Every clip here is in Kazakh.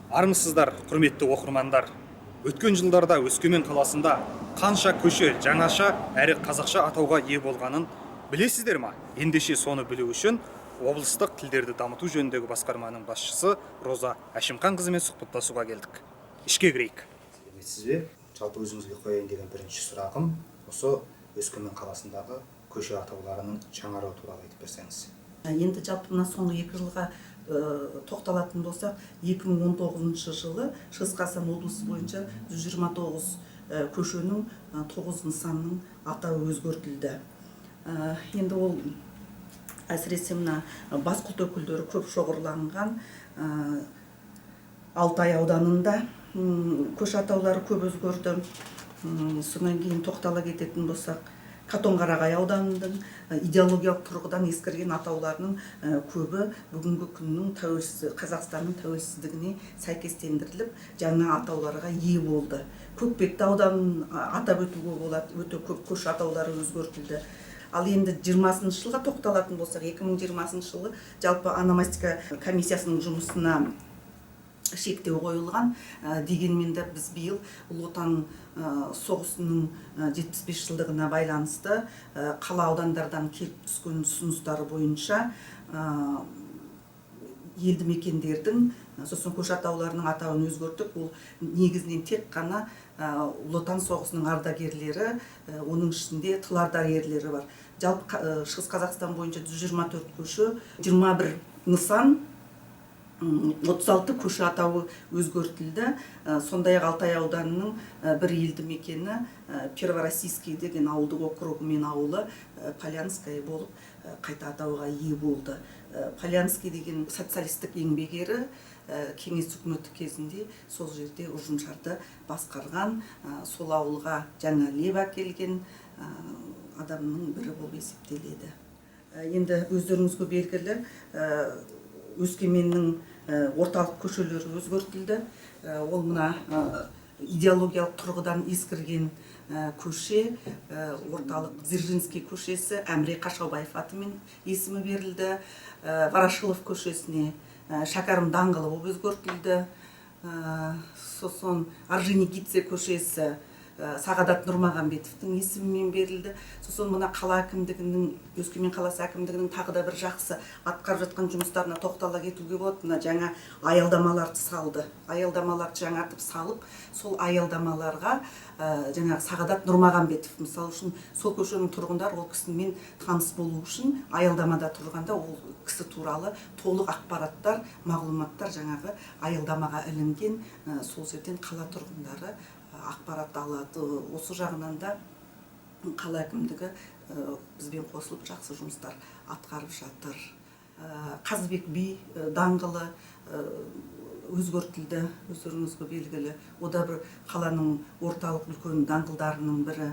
Армысыздар, құрметті оқырмандар! Өткен жылдарда Өскемен қаласында қанша көше жаңаша әрі қазақша атауға ие болғанын білесіздер ма? Ендеше соны білу үшін облыстық тілдерді дамыту жөніндегі басқарманың басшысы Роза Әшімханқызымен сұхбаттасуға келдік. Ішке кірейік. Сәлеметсіз бе! Жалпы өзіңізге қояйын деген бірінші сұрағым осы Өскемен қаласындағы көше атауларының жаңаруы туралы айтып берсеңіз. Енді жалпы мына соңғы 2 жылға тоқталатын болсақ, 2019 жылы Шығыс Қазақстан облысы бойынша 129 көшенің, 9 нысанның атауы өзгертілді. Енді ол әсіресе мына бас ұлт өкілдері көп шоғырланған Алтай ауданында көше атаулары көп өзгерді. Содан кейін тоқтала кететін болсақ, Катонқарағай ауданының идеологиялық тұрғыдан ескірген атауларының көбі бүгінгі күннің, тәуелсіз Қазақстанның тәуелсіздігіне сәйкестендіріліп, жаңа атауларға ие болды. Көкпекті ауданын атап өтуге болады, өте көп көше атаулары өзгертілді. Ал енді 20-жылға тоқталатын болсақ, 2020 жылы жалпы ономастика комиссиясының жұмысына шектеу қойылған. Дегенмен де біз биыл Ұлы Отан соғысының 75 жылдығына байланысты қала, аудандардан келіп түскен ұсыныстары бойынша елді мекендердің, сосын көше атауларының атауын өзгерттік. Ол негізінен тек қана Ұлы Отан соғысының ардагерлері, оның ішінде тыл ардагерлері бар. Жалпы Шығыс Қазақстан бойынша 124 көше, 21 нысан, 36 көше атауы өзгертілді. Сондай ақ Алтай ауданының бір елді мекені, Первороссийский деген ауылдық округі мен ауылы Полянское болып қайта атауға ие болды. Полянский деген Социалистік Еңбек Ері, кеңес үкіметі кезінде сол жерде ұжымшарды басқарған, сол ауылға жаңа леп әкелген адамның бірі болып есептеледі. Енді өздеріңізге белгілі, Өскеменнің орталық көшелері өзгертілді. Ол мына идеологиялық тұрғыдан ескірген көше, орталық Дзержинский көшесі Әміре Қашаубаев атымен есімі берілді. Ворошилов көшесіне Шәкәрім даңғылы болып өзгертілді. Сосын Орджоникидзе көшесі Сағадат Нұрмағамбетовтің есімімен берілді. Сосын мына қала әкімдігінің, Өскемен қаласы әкімдігінің тағы да бір жақсы атқарып жатқан жұмыстарына тоқтала кетуге болады. Мына жаңа аялдамаларды салды, аялдамаларды жаңартып салып, сол аялдамаларға жаңағы Сағадат Нұрмағамбетов, мысалы үшін, сол көшенің тұрғындары ол кісімен таныс болу үшін аялдамада тұрғанда ол кісі туралы толық ақпараттар, мағлұматтар жаңағы аялдамаға ілінген. Сол жерден қала тұрғындары ақпарат алады. Осы жағынан да қала әкімдігі бізбен қосылып жақсы жұмыстар атқарып жатыр. Қазыбек би даңғылы өзгертілді, өздеріңізге белгілі, о да бір қаланың орталық үлкен даңғылдарының бірі.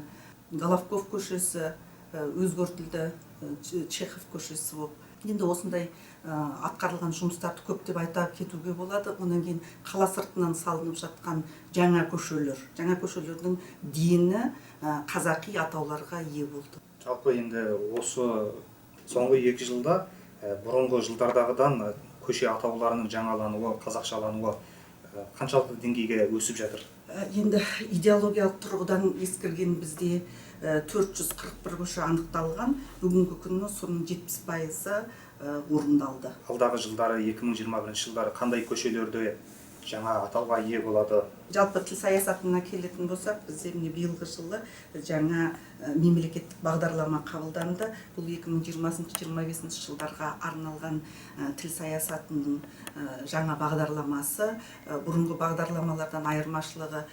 Головков көшесі өзгертілді, Чехов көшесі болып. Енді осындай атқарылған жұмыстарды көптеп айта кетуге болады. Одан кейін қала сыртынан салынып жатқан жаңа көшелер, жаңа көшелердің дені қазақи атауларға ие болды. Жалпы енді осы соңғы 2 жылда бұрынғы жылдардағыдан көше атауларының жаңалануы, қазақшалануы қаншалықты деңгейге өсіп жатыр? Енді идеологиялық тұрғыдан ескірген бізде 441 көше анықталған. Бүгінгі күні соның 70%-ы орындалды. Алдағы жылдары, 2021 жылдары қандай көшелерде жаңа атауға ие болады? Жалпы тіл саясатына келетін болсақ, бізде міне биылғы жылы жаңа мемлекеттік бағдарлама қабылданды. Бұл 2020-25 жылдарға арналған тіл саясатының жаңа бағдарламасы. Бұрынғы бағдарламалардан айырмашылығы,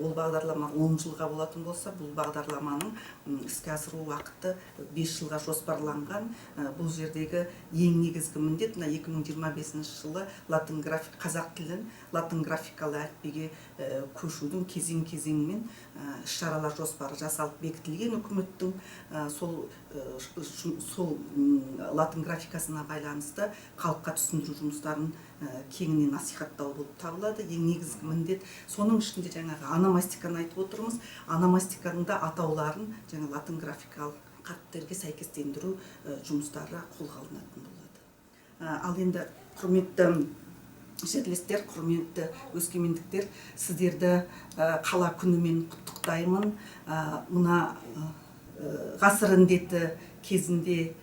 ол бағдарлама 10 жылға болатын болса, бұл бағдарламаның іске асыру уақыты 5 жылға жоспарланған. Бұл жердегі ең негізгі міндет мына 2025 жылы латын график қазақ тілін латын графикалы әліпбиге көшудің кезең кезеңімен іс шаралар жоспары жасалып бекітілген үкіметтің. Сол латын графикасына байланысты халыққа түсіндіру жұмыстарын кеңінен насихаттау болып табылады. Ең негізгі міндет, соның ішінде жаңағы ономастиканы айтып отырмыз. Ономастиканың да атауларын жаңа латын графикалық қаріптерге сәйкестендіру жұмыстары қолға алынатын болады. Ал енді, құрметті жерлестер, құрметті өскемендіктер, сіздерді қала күнімен құттықтаймын. Мына ғасыр індеті кезінде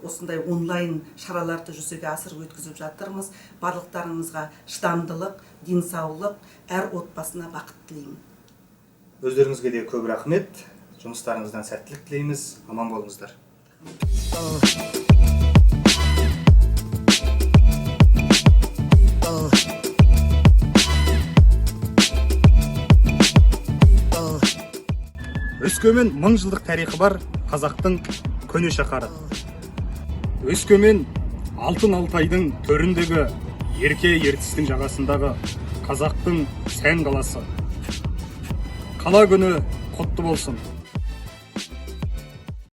осындай онлайн шараларды жүзеге асырып, өткізіп жатырмыз. Барлықтарыңызға шыдамдылық, денсаулық, әр отбасына бақыт тілеймін. Өздеріңізге де көп рахмет, жұмыстарыңыздан сәттілік тілейміз, аман болыңыздар. Өскемен — мың жылдық тарихы бар қазақтың көне шаһары. Өскемен — алтын Алтайдың төріндегі, ерке Ертістің жағасындағы қазақтың сән қаласы. Қала күні құтты болсын!